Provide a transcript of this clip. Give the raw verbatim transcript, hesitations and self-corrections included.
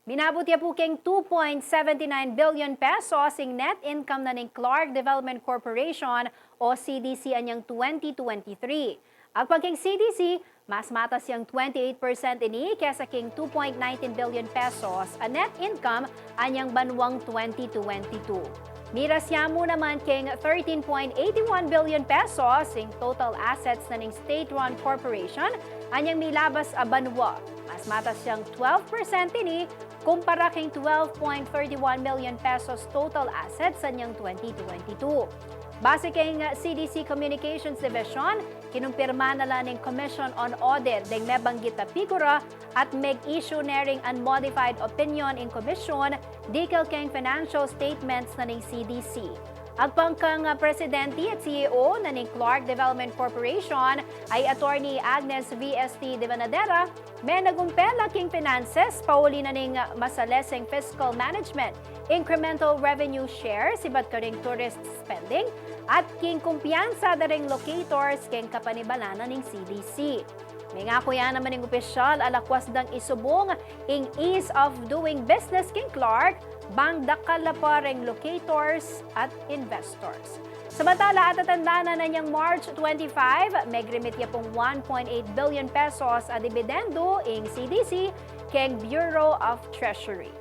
Minabut ya pu keng two point seventy nine billion pesos ing net income na ning Clark Development Corporation o C D C anyang twenty twenty-three. Agpang keng C D C, mas matas yang twenty-eight percent ini kesa keng two point nineteen billion pesos a net income anyang banuang twenty twenty-two. Miras ya mu naman keng thirteen point eighty one billion pesos ing total assets na ning state-run corporation anyang milabas a banua. Mas matas yang twelve percent ini kumpara keng twelve point thirty one million pesos total assets anyang twenty twenty-two. Base keng C D C Communications Division, kinumpirma na la ning Commission on Audit deng mebanggit a pigura at meg-issue ne ring unmodified opinion ing Komisyon dikil keng financial statements na ning C D C. Agpang kang, ah, Presidente at C E O na ning Clark Development Corporation a i Attorney Agnes V S T Devanadera, menagumpela king finances pauli na ning, ah, masaleseng fiscal management, incremental revenue share sibat karing tourist spending, at king kumpiyansa da ring locators keng kapanibalan na ning C D C. Mengaku ya naman ning opisyal a lakwas dang isubung ing ease of doing business keng Clark, bang dakal la pa ring locators at investors. Samantala, atatandanan na neng March twenty-five, megremit ya pung one point eight billion pesos a dibidendu ing C D C keng Bureau of Treasury.